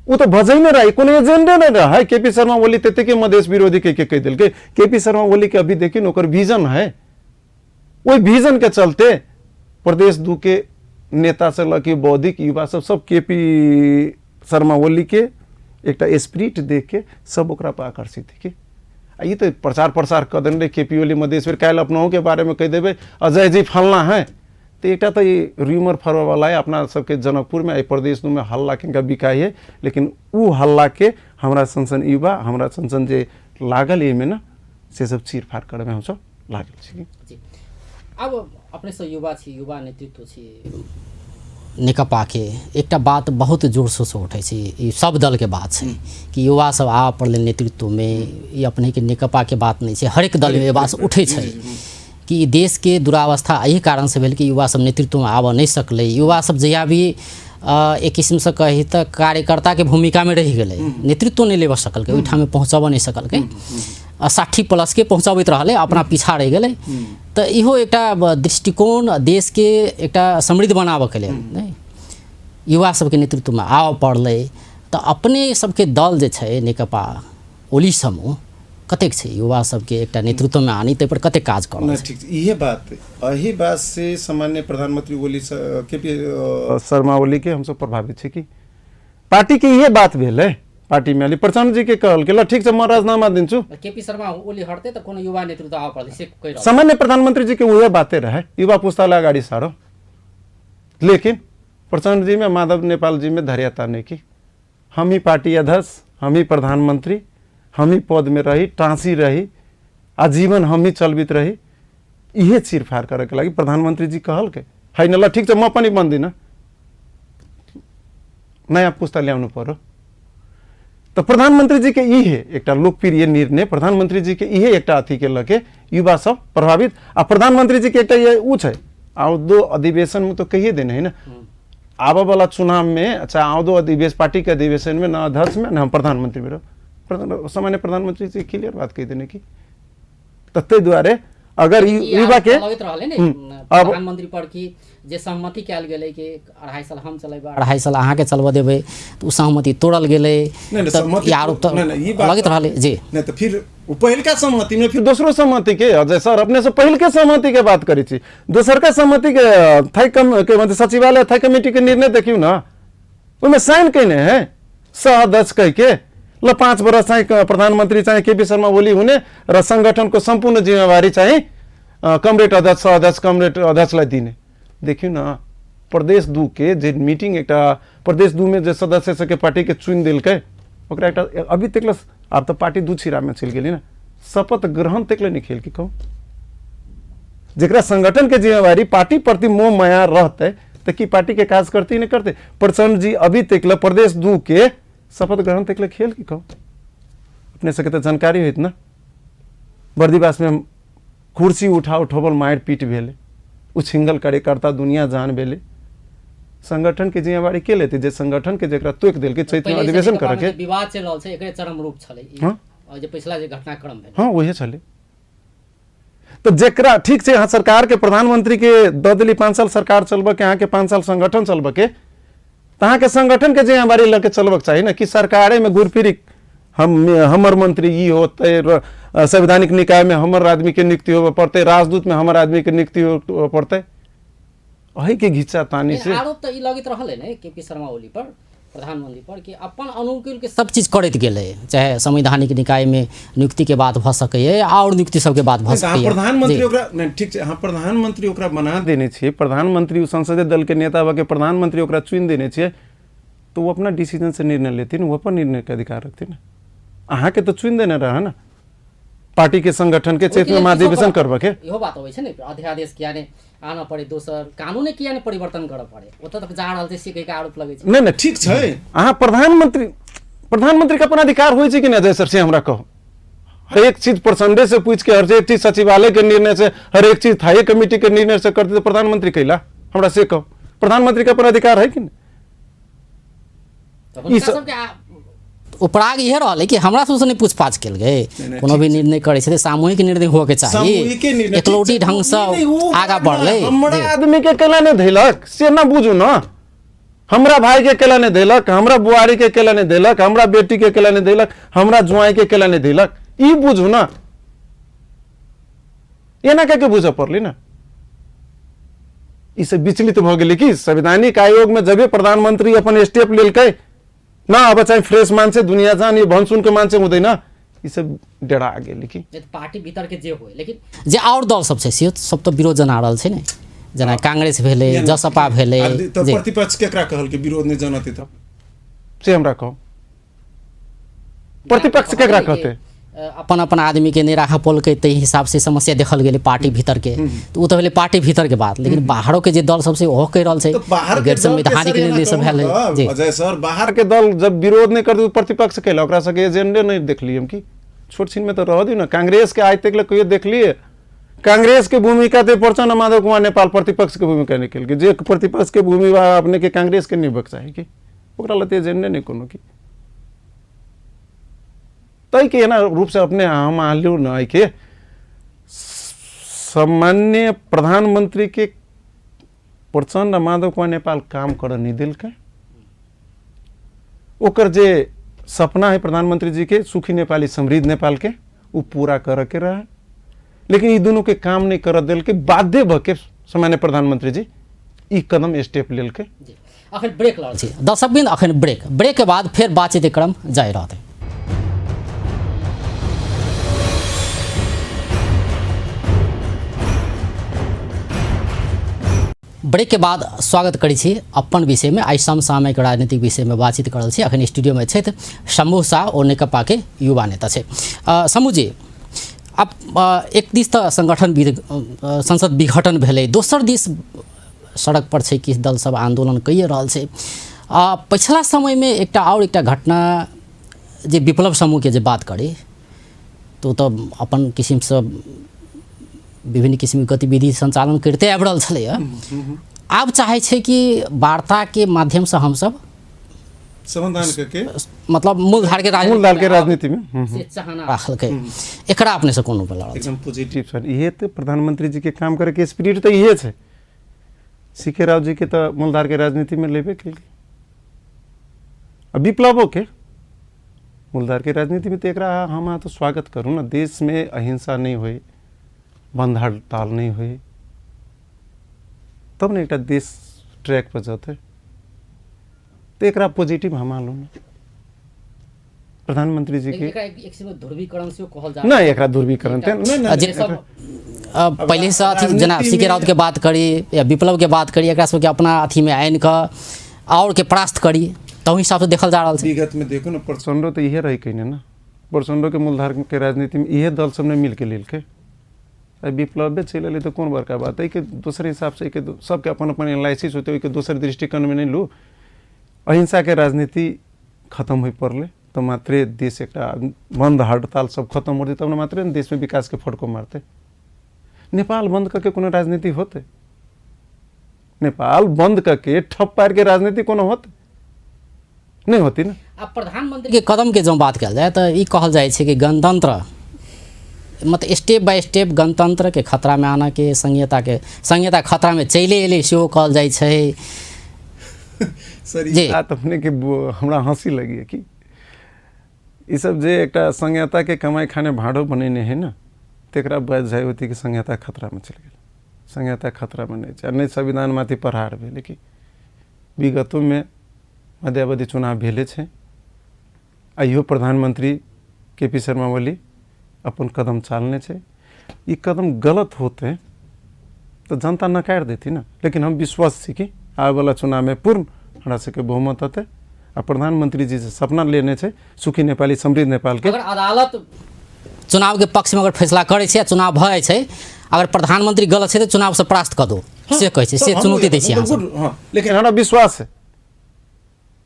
Speaker 2: ओ तो भजै नहि रहे, कोनो एजेंडे नहि रहे। केपी शर्मा ओली ततेके मधेश विरोधी कहि के कहि देलकै। केपी शर्मा ओली के अभी देखियौ ने ओकर विजन है, ओहि विजन के चलते प्रदेश 2 के नेता से लऽ के बौद्धिक युवा सब सब केपी शर्मा ओली के एकटा स्पिरिट देख के सब ओकरा पर आकर्षित है कि आ ई तऽ प्रचार प्रसार कऽ देने रहे केपी ओली मधेश बेर, काल्हि अपनहुँ के बारे में कहि देबै अजय जी फलना है, तऽ एकटा तऽ ई र्यूमर फरबऽवला है अपना सबके जनकपुरमे एहि प्रदेश में हल्ला किनका बिकाइ है, लेकिन उ हल्ला के हमरा सन सन युवा हमरा सन सन जे लागल एहिमे ने से सब चीरफाड़ करैमे हमसब लागल छी।
Speaker 1: जी, अब अपने सब युवा छी, युवा नेतृत्व छी नेकपा के, एकटा बात बहुत जोर शोर से उठै छै, ई सब दल के बात छै कि युवा सब आबऽ पड़लै नेतृत्व में, ई अपने के नेकपा के बात नहीं छै, हरेक दल में बात उठै छै कि ई देश के दुरावस्था एहि कारण से भेल कि युवा सब नेतृत्व में आबऽ नहीं सकलै। युवा सब जहिया भी एक किस्म से कही तऽ कार्यकर्ता के भूमिका में रहि गेलै, नेतृत्व नहीं लेबऽ सकलकै, ओहिठाम पहुँचबऽ नहीं सकलकै, आ 60 प्लस के पहुँचबैत रहलै, अपना पीछा रहि गेलै। तऽ इहो एकटा दृष्टिकोण देशके एकटा समृद्ध बनाबऽके लेल नहि युवा सबके नेतृत्वमे आबऽ पड़लै। तऽ अपने सबके दल जे छै नेकपा ओली समूह कतेक छै युवा सबके एकटा नेतृत्वमे आनी, ताहि पर कतेक काज कऽ रहल
Speaker 3: छै? ठीक, इहे बात एहि बात से सामान्य प्रधानमंत्री ओली के पी
Speaker 2: शर्मा ओली के हमसब प्रभावित छी कि पार्टी के इहे बात भेलै। पार्टी में अली प्रचंड जी के कहल के ल ठीक छै म राजीनामा दिन्छु।
Speaker 1: केपी शर्मा ओली हटते त कोनो युवा नेतृत्व आबऽ पड़तै से कहि रहल।
Speaker 2: सामान्य प्रधानमंत्री जी के उहे बाते रहे, युवा पुस्तालाई अगाडि सारो, लेकिन प्रचंड जी में माधव नेपाल जी में धैर्यता नहीं की हम ही पार्टी अध्यक्ष, हम ही प्रधानमंत्री, हम ही पद में रही, टाँसी रही, आजीवन हम ही चलबित रही, इहे चीरफाड़ करे के लागि प्रधानमंत्री जी कहल के होइन ल ठीक छ म पनि बन्दिनँ, नयाँ पुस्ता ल्याउनु पर्यो। तऽ प्रधानमंत्री जी के इहे एकटा लोकप्रिय निर्णय, प्रधानमंत्री जी के इहे एकटा अथी के लऽ के युवा सब प्रभावित। आ प्रधानमंत्री जी के एकटा ये उ छै आउँदो अधिवेशन में तो कहिए देने है ना, आबऽ वाला चुनाव में अच्छा आउँदो अधिवेशन पार्टी के अधिवेशन में न अध्यक्ष में न हम प्रधानमंत्री में रह, सामान्य प्रधानमंत्री जी क्लियर बात कहि देने की। तऽ ताहि दुआरे अगर युवा के
Speaker 1: लगैत रहलै ने प्रधानमंत्री पर कि जे सहमति कयल गेलै कि 2.5 साल हम चलेबै, 2.5 साल अहाँके चलबऽ देबै, तऽ ओ सहमति तोड़ल गेलै, ई आरोप तऽ लगैत रहलै जी।
Speaker 3: नहि तऽ फिर ओ पहिलका सहमति में
Speaker 2: फिर दोसरो सहमति के अजय सर अपने से पहिलके सहमति के बात करै छी, दोसरका सहमति के थाई कम के मतलब सचिवालय थाई कमिटी के निर्णय देखियौ न, ओहिमे साइन कयने है सह अध्यक्ष कहि के ल 5 वर्ष चाहिँ प्रधानमन्त्री चाहिँ केपी शर्मा ओली हुने र सङ्गठनको सम्पूर्ण जिम्मेवारी चाहिँ कमरेड अध्यक्ष सह अध्यक्ष कमरेड अध्यक्षलाई दिने। देखियौ न प्रदेश 2 के जे मीटिंग एकटा प्रदेश 2 में जे सदस्य सबके पार्टी के चुनि देलकै ओकरा एकटा अभी तक आब तऽ पार्टी 2 छिरामे चलि गेलै ने, शपथ ग्रहण तक नहि खेलकै कहू। जेकरा संगठन के जिम्मेवारी पार्टी प्रति मोह माया रहते तो की पार्टी के काज करते नहीं करते। प्रचंड जी अभी तक ले प्रदेश 2 के शपथ ग्रहण तक ले खेल की कहू अपने सबके तो जानकारी होइत ना। बर्दीवास में कुर्सी उठा उठोबल मारि पीट भेलै, उछिंगल कार्यकर्ता दुनिया जान भेलै। संगठन के जिम्मेवारी के लेते जे संगठन के जेकरा तोक देलकै चैत में अधिवेशन करे के
Speaker 1: विवाद चलि रहल छै, एकरे चरम रूप छलै ई।
Speaker 2: हाँ?
Speaker 1: और जे पिछला जे घटनाक्रम भेलै,
Speaker 2: हाँ वही छलै। तो जेकरा ठीक छै, अहाँ सरकार के प्रधानमंत्री के दऽ देली 5 साल सरकार चलबऽ के, अहाँके 5 साल संगठन चलबऽ के, तऽ अहाँके संगठन के जिम्मेवारी लऽ के चलबऽ चाही ने कि सरकारे में घूर फिरी हम हमर मंत्री ई होतै, संवैधानिक निकाय में हमर आदमी के नियुक्ति होबऽ पड़तै, राजदूत में हमर आदमी के नियुक्ति होबऽ पड़तै। अही के घिचा तानी से
Speaker 1: आरोप तऽ ई लगैत रहलै ने के पी शर्मा ओली पर, प्रधानमंत्री पर, कि अपन अनुकूल के सब चीज करैत गेलै, चाहे संवैधानिक निकाय में नियुक्ति के बात भऽ सकैए और नियुक्ति सबके बात भऽ सकैए।
Speaker 3: प्रधानमंत्री ओकरा नहीं, ठीक छै, अहाँ प्रधानमंत्री ओकरा बना
Speaker 2: देने छियै, प्रधानमंत्री संसदीय दल के नेता भऽ के प्रधानमंत्री ओकरा चुनि देने छियै, तो वो अपना डिसीजन से निर्णय लेथिन, वो अपन निर्णय के अधिकार रखथिन। अहाँके तो चुनि देने रह ने पार्टी के संगठन के चैत में महाधिवेशन करबऽ के।
Speaker 1: इहो बात अबै छै ने, अध्यादेश किया ने आनऽ पड़े, दोसर कानूने किया ने परिवर्तन करऽ पड़े, ओतऽ तक जा रहल छै से कहि के आरोप लगै छै।
Speaker 2: नहीं नहीं
Speaker 3: ठीक छै,
Speaker 2: अहाँ प्रधानमंत्री के अपन अधिकार होइ छै कि नहि अजय सर, से हमरा कहू। हर एक चीज प्रचंडे से पूछ के, हर एक चीज सचिवालय के निर्णय से, हर एक चीज स्थायी कमेटी के निर्णय से करते तो प्रधानमंत्री कैला, हमरा से कहू प्रधानमंत्री के अपन अधिकार है कि नहीं?
Speaker 1: तऽ हुनका सबके उपराग इहे रहलै कि हमरा सबसँ नहि पूछपाछ कयल गेल, कोनो भी निर्णय करै छै सामूहिक निर्णय होके चाही, एकलौटी ढंगसँ आगाँ बढ़लै।
Speaker 2: हमरा आदमी के केला नहि धैलक से ना बुझू ना, हमरा भाई के केला नहि धैलक, हमरा बुआरी के केला नहि धैलक, हमरा बेटी के केला नहि धैलक, हमरा जुआई के केला नहि धैलक, ई बुझू ना। एना कह के बुझऽ पड़लै ना। ई से विचलित भऽ गेलै कि संवैधानिक आयोग में जबे प्रधानमंत्री अपन स्टेप लेलकै ना, अब चाहिँ फ्रेश मान्छे दुनिया जान यो भनसुन के मान्छे हुँदैन, ई सब डेरा गेलै कि
Speaker 1: पार्टी भीतर के जे होय, लेकिन जे और दल सब छै से सब तऽ विरोध जना रहल छै ने, जेना कांग्रेस भेलै, जसपा भेलै।
Speaker 3: तऽ प्रतिपक्ष केकरा कहल कि विरोध नहि जनतै तऽ
Speaker 2: से हमरा कहू प्रतिपक्ष केकरा कहतै?
Speaker 1: अपन अपन आदमी के नहि राखऽ पड़लकै ताहि हिसाब से समस्या देखल गेलै पार्टी भीतर के, तऽ ओ तऽ भेलै पार्टी भीतर के बात, लेकिन बाहरो के जे दल सब छै ओहो कहि रहल छै
Speaker 3: गैर
Speaker 1: संवैधानिक निर्णय सब भेलै।
Speaker 3: अजय सर,
Speaker 2: बाहर के दल जब विरोध नहि करतै प्रतिपक्ष कैला, ओकरा सबके एजेंडे नहि देखलियै हम कि छोट छिन में तऽ रह दियौ ने। कांग्रेस के आइ तक ले कहियो देखलियै कांग्रेस के भूमिका ते प्रचंड माधव कुमार नेपाल प्रतिपक्ष के भूमिका नहि केलकै, जे प्रतिपक्ष के भूमिका अपने के कांग्रेस के निभक चाही कि ओकरा लए तऽ एजेंडे नहि कोनो की ताहिके एना रूपसँ अपने हम अहाँ लियौ ने। एहिके सामान्य प्रधानमंत्री के प्रचंड माधव कुमार नेपाल काम करऽ नहि देलकै, ओकर जे सपना है प्रधानमंत्री जी के सुखी नेपाली समृद्ध नेपाल के वो पूरा करऽ के रहे, लेकिन ई दुनू के काम नहीं करऽ देलकै, बाध्य भऽ के सामान्य प्रधानमंत्री जी ई कदम स्टेप लेलकै।
Speaker 1: अखन ब्रेक लऽ रहल छी दर्शक बिंद, अखन ब्रेक, ब्रेक के बाद फेर बातचीत के क्रम जारी रहतै। ब्रेक के बाद स्वागत करै छी अपन विषय में। आइ समसामयिक राजनीतिक विषय में बातचीत कर रहल छी। अखन स्टूडियो में छथि शंभू शाह, ओ नेकपा के युवा नेता छै। शंभू जी, अब एक दिस तऽ संगठन संसद विघटन भेलै, दोसर दिस सड़क पर छै किछु दल सब आंदोलन कइए रहल छै। पछिला समय में एकटा और एकटा घटना जे विप्लव समूह के जे बात करी तो तऽ अपन किसिमसँ विभिन्न किसिमके गतिविधि सञ्चालन करिते आबि रहल छलैए। आब चाहै छै कि वार्ताके माध्यमसँ हमसब
Speaker 3: समाधान करके
Speaker 1: मतलब मूलधार के राजनीति
Speaker 2: मूलधार के राजनीति में
Speaker 1: से चाहना राखलकै, एकरा अपने से कोनो बला
Speaker 3: एकदम पॉजिटिव
Speaker 2: सर। इहे तऽ प्रधानमंत्री जी के काम करे के स्पिरिट तऽ इहे छै। सी के राव जी के तऽ मूलधार के राजनीति में लेबे केलकै, आ विप्लवो के मूलधार के राजनीति में तऽ एकरा हम अहाँ तऽ स्वागत करू ने। देश में अहिंसा नहीं होई, बंद हड़ताल नहीं होई, तब ने एकटा देश ट्रैक पर जेतै। तऽ एकरा पॉजिटिव हम मानलहुँ ने प्रधानमंत्री जी के।
Speaker 1: एकरा एक किसिमके ध्रुवीकरण सेहो कहल जा
Speaker 2: नहि, एकरा ध्रुवीकरण तऽ नहि, नहि,
Speaker 1: जे सब पहिले से अथी जेना सी के राउत के बात करी या विप्लव के बात करी, एकरा सबके अपना अथी में आनि कऽ और के परास्त करी, तहु हिसाब से देखल जा रहल छै।
Speaker 3: विगत में देखू ने
Speaker 2: प्रचंडो तऽ इहे रही कहिने ने, प्रचंडो के मूलधार के राजनीति में इहे दल सब ने मिल के लेलकै। विप्लवे चलि एलै तऽ कोन बड़का बात। एहिके दोसर हिसाबसँ एहिके सबके अपन अपन एनालिसिस होतै, ओहिके दोसर दृष्टिकोणमे नहि लू। अहिंसाके राजनीति खत्म होइ पड़लै तऽ मात्रे देश एकटा बंद हड़ताल सब खत्म होतै तब ने मात्रे ने देशमे विकासके फटको मारतै। नेपाल बंद करके कोनो राजनीति होतै? नेपाल बंद करके ठप पारिके राजनीति कोनो होतै? नहि होती ने।
Speaker 1: आब प्रधानमंत्री के कदम के जँ बात कयल जाय तऽ ई कहल जाइ छै कि गणतंत्र मतलब स्टेप बाय स्टेप गणतंत्र के खतरा में आना के संघीयता खतरा में चलि एलै सेहो कहल जाइ छै।
Speaker 3: सर
Speaker 1: जी।
Speaker 2: बात अपने के हमरा हंसी लगी है कि ई सब जे एकटा संघीयता के कमाई खाने भाड़ो बनेने है ने, तकरा बाजि जाइ होती कि संघीयता खतरा में चलि गेल। संघीयता खतरा में नहि छै आ नहि संविधान माथि प्रहार भेलै कि विगतोमे मध्यावधि चुनाव भेले छै। आइयो प्रधानमंत्री के पी शर्मा ओली अपन कदम चालने छै। ई कदम गलत होते तऽ जनता नकारि देती ने, लेकिन हम विश्वस्त छी कि आबैवला चुनावमे पूर्ण हमरा सबके बहुमत अतै आ प्रधानमंत्री जी जे सपना लेने छै सुखी नेपाली समृद्ध नेपाल के।
Speaker 1: अगर अदालत चुनाव के पक्ष में अगर फैसला करै छै आ चुनाव भऽ जाइ छै, अगर प्रधानमंत्री गलत छै तऽ चुनाव से परास्त कऽ दो से कहै छै, से चुनौती दै छी अहाँ सब।
Speaker 3: हाँ,
Speaker 2: लेकिन हमरा विश्वास है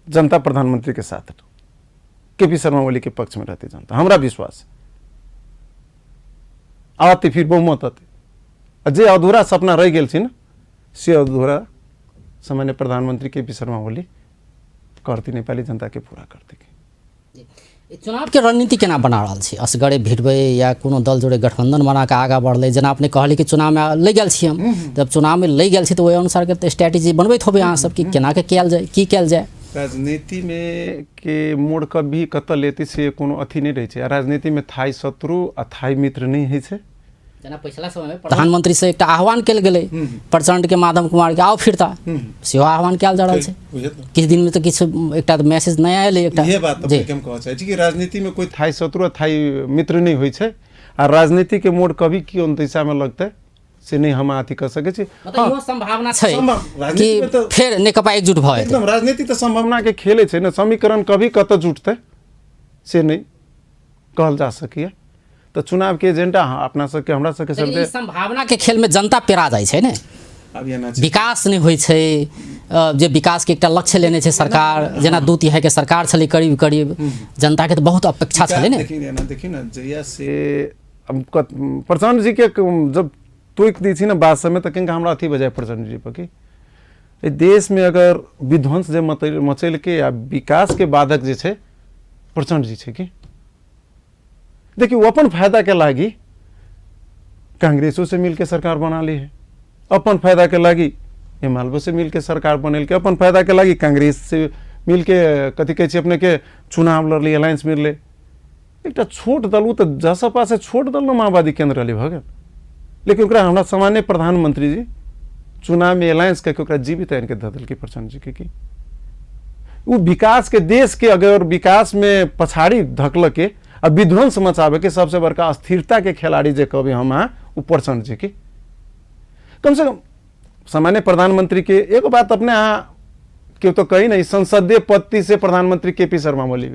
Speaker 2: जनता प्रधानमंत्री के साथ के पी शर्मा ओली के पक्ष में रहती जनता, हमरा विश्वास है। आते फिर बहुमत आते आ जे अधूरा सपना रहि गेल छै ने से अधूरा सामान्य प्रधानमंत्री के पी शर्मा ओली करती, नेपाली जनता के पूरा करती।
Speaker 1: चुनाव के रणनीति केना बना रहल छी? असगरे भिड़बै या कोनो दल जोड़े गठबंधन बना कऽ आगाँ बढ़लै? जेना अपने कहली कि चुनावमे लै गेल छी हम, जब चुनावमे लै गेल छी तऽ ओहि अनुसारके तऽ स्ट्रेटेजी बनबैत होबै अहाँ सब कि केना के कयल जाय, की कयल जाय।
Speaker 2: राजनीतिमे के मोड़ कभी कतऽ लेती से कोनो अथी नहि रहै छै आ राजनीतिमे थाई शत्रु आ थाई मित्र नहि होइ छै।
Speaker 1: जेना पिछला समय में प्रधानमंत्री से एकटा आह्वान कयल गेलै प्रचंड के माधव कुमार के आओ फिरता, सेहो आह्वान कयल जा रहल छै। किछु दिन में तऽ किछु एकटा मैसेज नया एलै एकटा।
Speaker 3: इहे बात अपने के हम कहऽ चाहै छी कि राजनीति में
Speaker 2: कोई थाई शत्रु आ थाई मित्र नहि होइ छै आ राजनीति के मोड़ कभी कोन दिशा में लगतै से नहि हम अथी कऽ सकै छी।
Speaker 1: मतलब इहो संभावना छै कि फेर नेकपा एकजुट भऽ जेतै।
Speaker 2: एकदम राजनीति तऽ संभावना के खेले छै ने, समीकरण कभी कतऽ जुटतै से नहि कहल जा सकैए। तऽ चुनाव के एजेंडा अपना सबके हमरा सबके
Speaker 1: सब संभावना के खेल में जनता पेरा जाइ छै ने, विकास नहि होइ छै। जे विकास के एकटा लक्ष्य लेने छै सरकार, जेना 2/3 के सरकार छलै करीब करीब, जनता के तऽ बहुत अपेक्षा छलै ने।
Speaker 2: देखिए ना जहिया से प्रचंड जी के जब तोकि दै छी ने बात सबमे तऽ कनिका हमरा अथी बजाय प्रचंड जी पर कि एहि देशमे अगर विध्वंस जे मचेलकै आ विकास के बाधक जे छै प्रचंड जी छै कि देखिए वो अपन फायदा के लागी कांग्रेसो से मिलके सरकार बना ली है, अपन फायदा के लागी एमालबो से मिलके सरकार बनेलकै, अपन फायदा के लागी कांग्रेस से मिलके कथी कहै छै अपने के चुनाव लड़ली, अलायंस मिललै। एकटा छोट दल, ओ तऽ जसपा से छोट दल ने माओवादी केंद्र रहलै भऽ गेल, लेकिन ओकरा हमरा सामान्य प्रधानमंत्री जी चुनाव में अलायंस करके ओकरा जीवित आनिके धऽ देलकै प्रचंड जी के कि ओ विकास के देश के अगर विकास में पछाड़ी धकलके आ विध्वंस मचाबे के सबसे बड़का अस्थिरता के खिलाड़ी जे कहबै हम अहाँ ओ प्रचंड जी के। कम से कम सामान्य प्रधानमंत्री के एगो बात अपने अहाँ केओ तो कही नहीं, संसदीय पत्ति से प्रधानमंत्री के पी शर्मा ओली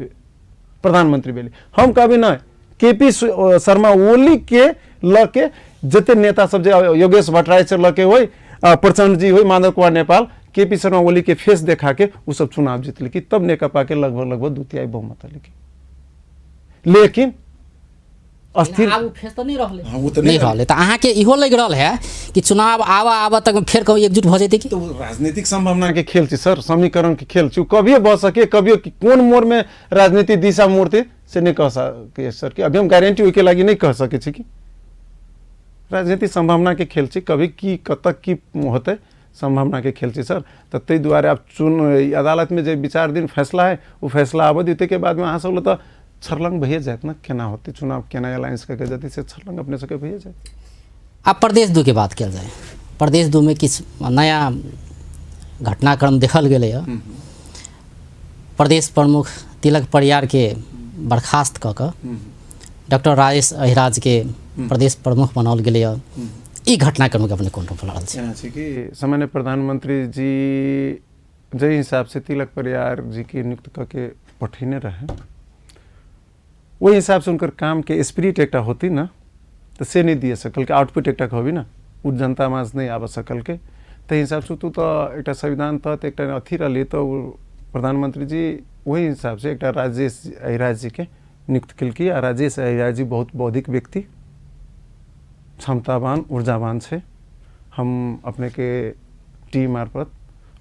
Speaker 2: प्रधानमंत्री भेली, हम कहबै नहीं के पी शर्मा ओली के लऽ के जते नेता सब जे योगेश भट्टराई से लऽ के होय, प्रचंड जी होय, माधव कुमार नेपाल, के पी शर्मा ओली के फेस देखा के उ सब चुनाव जीतलकी, तब नेकपा के लगभग लगभग 2/3 बहुमत एलकी। लेकिन अस्थिर
Speaker 1: आब उ फेस तऽ नहि रहलै। हाँ, उ तऽ नहि रहलै। तऽ अहाँके इहो लागि रहल है कि चुनाव आबऽ आबऽ तक फेर कहूँ एकजुट भऽ जेतै कि?
Speaker 2: तऽ राजनीतिक संभावना के खेल छै सर, समीकरण के खेल छै, कभियो भऽ सके, कभियो कोन मोड़ में राजनीति दिशा मोड़ते से नहीं कह सके सर, कि अभी हम गारंटी ओहिके लागि नहीं कह सकै छी कि राजनीति संभावना के खेल छै, कभी की कतऽ की होतै संभावना के खेल छै सर। तऽ ताहि दुआरे आब चुन अदालत में जे विचार दिन फैसला है ओ फैसला आबऽ दियौ, ताहिके बादमे अहाँ सब लए तऽ छरलंग भइए जायत ने, केना होतै चुनाव, केना अलायंस कऽ के जेतै से छरलंग अपने सबके भइए जायत।
Speaker 1: आब प्रदेश 2 के बात कयल जाय, प्रदेश 2 में किछु नया घटनाक्रम देखल गेलैए। प्रदेश प्रमुख तिलक परियार के बर्खास्त कऽ कऽ डॉक्टर राजेश अहिराज के प्रदेश प्रमुख बनाओल गेलैए। ई घटनाक्रम के अपने कोन रूप रहल छै?
Speaker 2: एना छै कि सामान्य प्रधानमंत्री जी जाहि हिसाब से तिलक परियार जी के नियुक्त कऽ के पठेने रहे ओहि हिसाब से हुनकर काम के स्पिरिट एकटा होती ने तऽ से नहि दिअ सकलकै। आउटपुट एकटा कहबी ने ओ जनता माझ नहि आबऽ सकलकै। ताहि हिसाबसँ तू तऽ एकटा संविधान तहत एकटा अथी रहलै, तऽ ओ प्रधानमंत्री जी ओहि हिसाबसँ एकटा राजेश अहिराज जीके नियुक्त केलकै। आ राजेश अहिराज जी बहुत बौद्धिक व्यक्ति, क्षमतावान, ऊर्जावान छै। हम अपनेके टीम मार्फत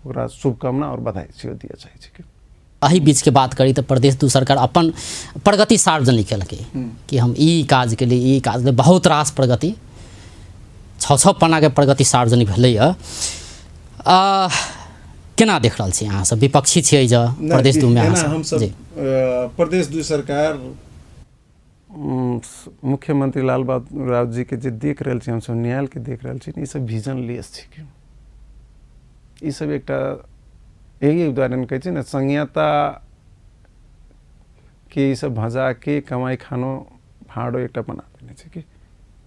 Speaker 2: ओकरा शुभकामना आओर बधाई सेहो दिअ चाहै छी।
Speaker 1: एहि बीचके बात करी तऽ प्रदेश दू सरकार अपन प्रगति सार्वजनिक केलकै कि हम ई काज केलियै, ई काज केलियै, बहुत रास प्रगति, 6-6 पन्नाके प्रगति सार्वजनिक भेलैए। केना देख रहल छी अहाँ सब विपक्षी छियै जे प्रदेश दू में? अहाँ
Speaker 3: हमसब प्रदेश दू सरकार
Speaker 2: मुख्यमंत्री लाल बाबू राउत जी के जे देख रहल छी हमसब, न्यायालय के देख रहल छी, ई सब विजन लेस छै। ई सब एकटा एहि दुआरे कहै छै ने संहिता के ई सब भजा के कमाई खानो भाड़ो एकटा बना देने छै कि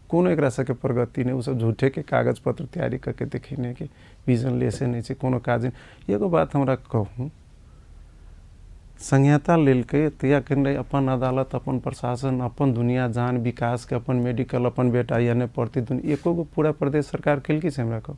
Speaker 2: कोनो एकरा सबके प्रगति नहि। ओ सब झूठे के कागज पत्र तैयारी करके देखेने कि विजन लेसे नहि छै, कोनो काज नहि। एगो बात हमरा कहू, संहिता लेलकै तहिया केने रहै अपन अदालत, अपन प्रशासन, अपन दुनिया जान विकास के, अपन मेडिकल, अपन बेटा यानी प्रति दुनिया, एको गो पूरा प्रदेश सरकार केलकै से हमरा कहू।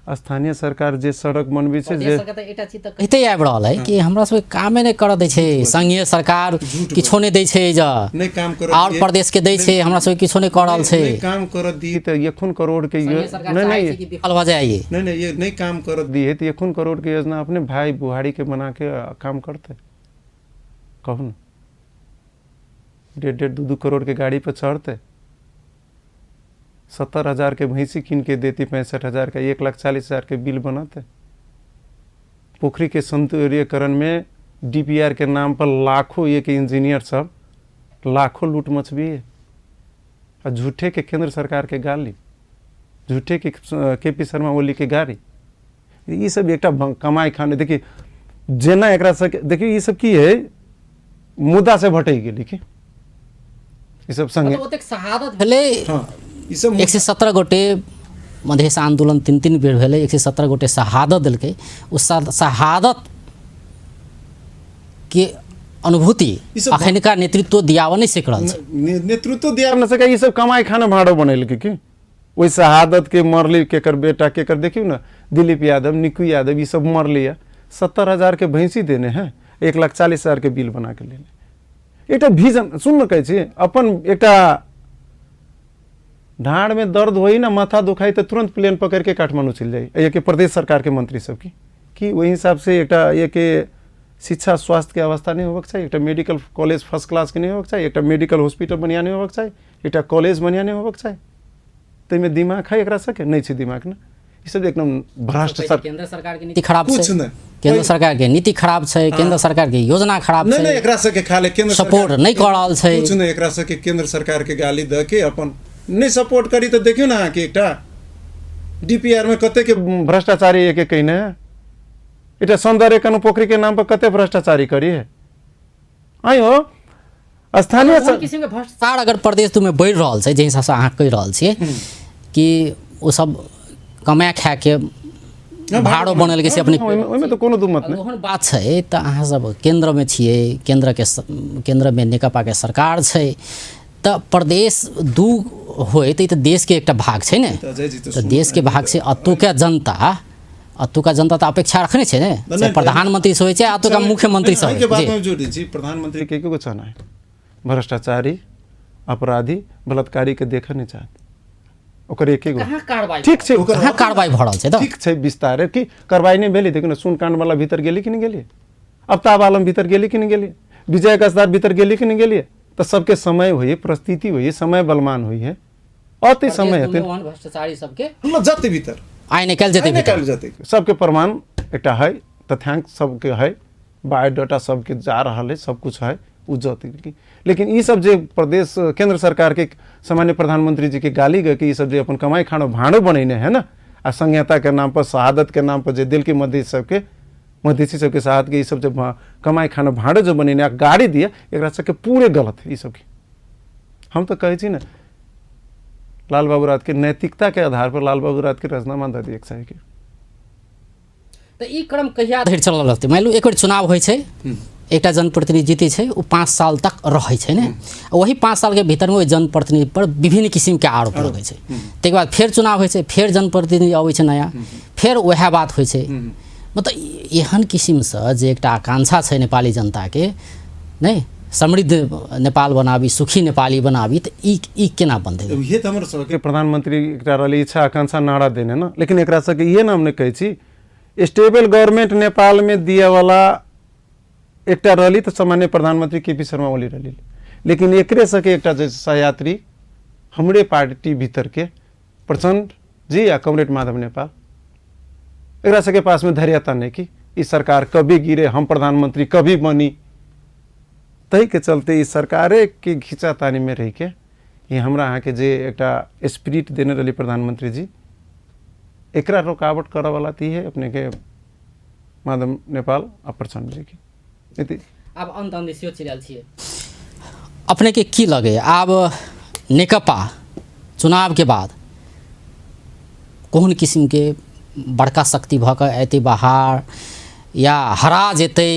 Speaker 2: स्थानीय सरकार जे सड़क बनबै छै जे
Speaker 1: एकटा चीज तऽ कहिते आबि रहल है कि हमरा सबके कामे नहि करऽ दै छै संघीय सरकार, किछो नहि दै छै, जे
Speaker 3: नहि काम करऽ
Speaker 1: आओर प्रदेश के दै छै, हमरा सबके किछो नहि कऽ रहल छै,
Speaker 3: नहि काम करऽ
Speaker 2: दिए तऽ एखन करोड़ के
Speaker 1: नहि नहि विफल भऽ जाइए,
Speaker 3: नहि नहि ये नहि काम करऽ
Speaker 2: दिए तऽ एखन करोड़ के योजना अपने भाई बुहारी के बना के काम करते? कहू ने, 1.5-1.5 2-2 करोड़ के गाड़ी पर चढ़ते, 70,000 के भैंसी कीन के देती, 65,000 का 1,40,000 के बिल बनाते। पोखरी के सौंदर्यकरण में डीपीआर के नाम पर लाखों एक इंजीनियर सब लाखों लूट मचबी है। आ झूठे के केंद्र सरकार के गाली, झूठे के के पी शर्मा ओली के गाड़ी, ई सब एकटा कमाई खाने। देखिए जेना एकरा सबके देखिए ई सब की है, मुद्दा से भटकि गेली की ई सब संगे
Speaker 1: ओतेक शहादत भेलै।
Speaker 3: हाँ, ई सब
Speaker 1: 117 गोटे मधेश आंदोलन 3-3 बेर भेलै, 117 गोटे शहादत देलकै। ओ शहादत के अनुभूति अखनका नेतृत्व दियाबऽ नहि सकि रहल छै।
Speaker 3: नेतृत्व दियाबऽ
Speaker 2: नहि सकै, ई सब कमाई खाना भाड़ो बनेलकै की ओहि शहादत के मरली केकर बेटा केकर। देखियौ ने दिलीप यादव, निकू यादव, ई सब मरली है, 70,000 के भैंसी देने हैं, 1,40,000 के बिल बना के लेने। एकटा विजन सुन ने कहै छी, अपन एकटा ढाँड़ में दर्द होई ना, माथा दुखाई तो तुरंत प्लेन पकड़ के काठमांडू चल जाई। ये प्रदेश सरकार के मंत्री सब की ओहि हिसाब से एकटा ये के शिक्षा स्वास्थ्य के अवस्था नहीं होबक चाही, एकटा मेडिकल कॉलेज फर्स्ट क्लास के नहीं होबक चाही, एकटा मेडिकल हॉस्पिटल बढ़िया नहीं होबक चाही, एकटा कॉलेज बढ़िया नहीं होबक चाही। ताहिमे दिमाग है एकरा सबके? नहि छै दिमाग ने। ई सब एकदम भ्रष्ट सर
Speaker 1: केंद्र सरकार के नीति खराब
Speaker 3: कुछ
Speaker 1: छै,
Speaker 3: नहि।
Speaker 1: केंद्र सरकार के नीति खराब छै, केंद्र सरकार के योजना खराब
Speaker 3: नहि
Speaker 1: छै,
Speaker 3: नहि एकरा सबके खाली केंद्र
Speaker 1: सपोर्ट नहि कऽ रहल छै,
Speaker 3: कुछ नहि। एकरा सबके केंद्र सरकार के गाली दऽ के अपन नहि सपोर्ट करी तऽ देखियौ ने अहाँके एकटा डीपीआर में कते के
Speaker 2: भ्रष्टाचारी एक एक कहिने है। एकटा सौंदर्य कनु पोखरी के नाम पर कते भ्रष्टाचारी करी है। आइयो स्थानीय
Speaker 1: किसिम के भ्रष्टाचार अगर प्रदेश दू में बढ़ि रहल छै, जाहि हिसाबसँ अहाँ कहि रहल छियै कि ओ सब कमा खा के भाड़ो बनल के से अपने,
Speaker 2: ओहिमे तऽ कोनो दू मत नहि।
Speaker 1: ओहन बात छै तऽ अहाँ सब केंद्रमे छियै, केंद्रमे नेकपाके सरकार छै, तऽ प्रदेश दू होय तऽ ई तऽ देशके एकटा भाग छै ने, तऽ देशके भाग छै। अतुका जनता, अतुका जनता तऽ अपेक्षा रखने छै ने, चाहे प्रधानमंत्री से होइ छै, अतुका मुख्यमंत्री से होइ।
Speaker 3: जोड़ै छी
Speaker 2: प्रधानमंत्री के एगो चाहना है, भ्रष्टाचारी, अपराधी, बलात्कारी के देखऽ नहि चाहत, ओकर एक एगो
Speaker 1: कार्रवाई
Speaker 2: ठीक छै,
Speaker 1: कहाँ कार्रवाई भऽ रहल छै?
Speaker 2: ठीक छै विस्तार कि कार्रवाई नहि भेलै। देखियौ ने सुनकांड वाला भीतर गेली कि नहि गेली, अफ्ताब आलम भीतर गेली कि नहि गेली, विजय गजदार भीतर गेली कि नहि गेली। तऽ सबके समय होइए, परिस्थिति होइए, समय बलमान होइए, अति समय हेतै
Speaker 1: भ्रष्टाचारी सबके
Speaker 3: जते भीतर
Speaker 1: आइ निकालि जेतै,
Speaker 3: निकालि जेतै।
Speaker 2: सबके प्रमाण एकटा है, तथ्यांक सबके है, बायोडाटा सबके जा रहल है, सब कुछ है, उ जते। लेकिन ई सब जे प्रदेश केंद्र सरकार के सामान्य प्रधानमंत्री जी के गाली गए कि ई सब जे अपन कमाई खानो भाड़ो बनेने है ना, आ संहिता के नाम पर, शहादत के नाम पर जे दिल के मधेश सबके, मधेसी सबके शहादत के ई सब जे कमाई खानो भाड़ो जो बनेने आ गाड़ी दिए, एकरा सबके पूरे गलत है ई सबके। हम तऽ कहै छी ने लाल बाबू रात के नैतिकता के आधार पर लाल बाबू रात के राजीनामा दऽ दिए चाही के।
Speaker 1: तऽ ई क्रम कहिया धरि चलल रहतै? मानि लू एक बेर चुनाव होइ छै, एकटा जनप्रतिनिधि जीतै छै, ओ 5 साल तक रहै छै ने, वही 5 सालके भीतरमे ओहि जनप्रतिनिधि पर विभिन्न किसिमके आरोप लगै छै। ताहिके बाद फेर चुनाव होइ छै, फेर जनप्रतिनिधि अबै छै नया, फेर वएह बात होइ छै। मतलब एहन किसिमसँ जे एकटा आकांक्षा छै नेपाली जनताके, नहि समृद्ध नेपाल बनाबी, सुखी नेपाली बनाबी, तऽ ई केना बनतै?
Speaker 2: इहे तऽ हमर सबके प्रधानमंत्री एकटा रहलै इच्छा आकांक्षा नारा देने ने, लेकिन एकरा सबके इहे नाम नहि कहै छी। स्टेबल गवर्नमेंट नेपालमे दिएवाला एकटा रहली तऽ सामान्य प्रधानमंत्री के पी शर्मा ओली रहली, लेकिन एकरे सबके एकटा जे सहयात्री हमरे पार्टी भीतरके प्रचंड जी या कमरेड माधव नेपाल, एकरा सबके पासमे धैर्यता नहि कि ई सरकार कभी गिरे, हम प्रधानमंत्री कभी बनी। ताहिके चलते ई सरकारे के घिचातानीमे रहिके ई हमरा अहाँके जे एकटा स्पिरिट देने रहली प्रधानमंत्री जी, एकरा रुकावट करऽवला तऽ इहे अपनेके माधव नेपाल आ प्रचंड जी के।
Speaker 1: आब अन्त अन्त सेहो चलि आयल छियै, अपनेके की लगैए आब नेकपा चुनावके बाद कोन किसिमके बड़का शक्ति भऽ कऽ एतै बाहर या हरा जेतै,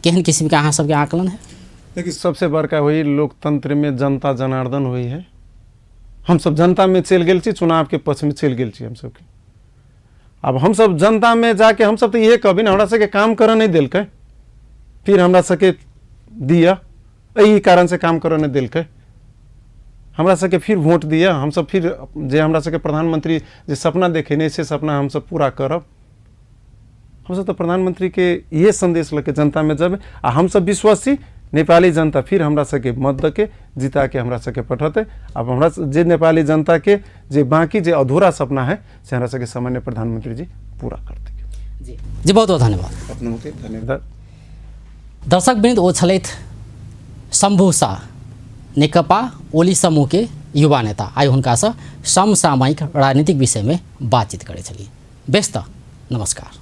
Speaker 1: केहन किसिमके अहाँ सबके आकलन है?
Speaker 2: देखिए, सबसे बड़का हुई लोकतंत्र में जनता जनार्दन हुई है। हम सब जनता में चलि गेल छी, चुनाव के पक्ष में चलि गेल छी हम सबके। आब हम सब जनता में जाके हम सब तऽ इहे कहबी ने, हमरा सबके काम करऽ नहि देलकै, फिर हमरा सबके दिअ, एहि कारण से काम करऽ नहि देलकै, हमरा सबके फिर वोट दिअ, हम सब फिर जे हमरा सबके प्रधानमंत्री जे सपना देखेने से सपना हम सब पूरा करब। हम सब तऽ प्रधानमंत्री के इहे संदेश लऽ के जनता में जब आ हम सब विश्वास छी नेपाली जनता फिर हमरा सबके मत दऽ के जिता के हमरा सबके पठौतै। आब हमरा जे नेपाली जनता के जे बाकी जे अधूरा सपना है से हमरा सबके सामान्य प्रधानमंत्री जी पूरा करतै।
Speaker 1: जी जी, बहुत बहुत धन्यवाद
Speaker 2: अपनोके धन्यवाद।
Speaker 1: दर्शक वृन्द, ओ छलथि शम्भु शाह, नेकपा ओली समूहके युवा नेता। आइ हुनकासँ समसामयिक राजनीतिक विषयमे बातचीत करै छली। बेस तऽ नमस्कार।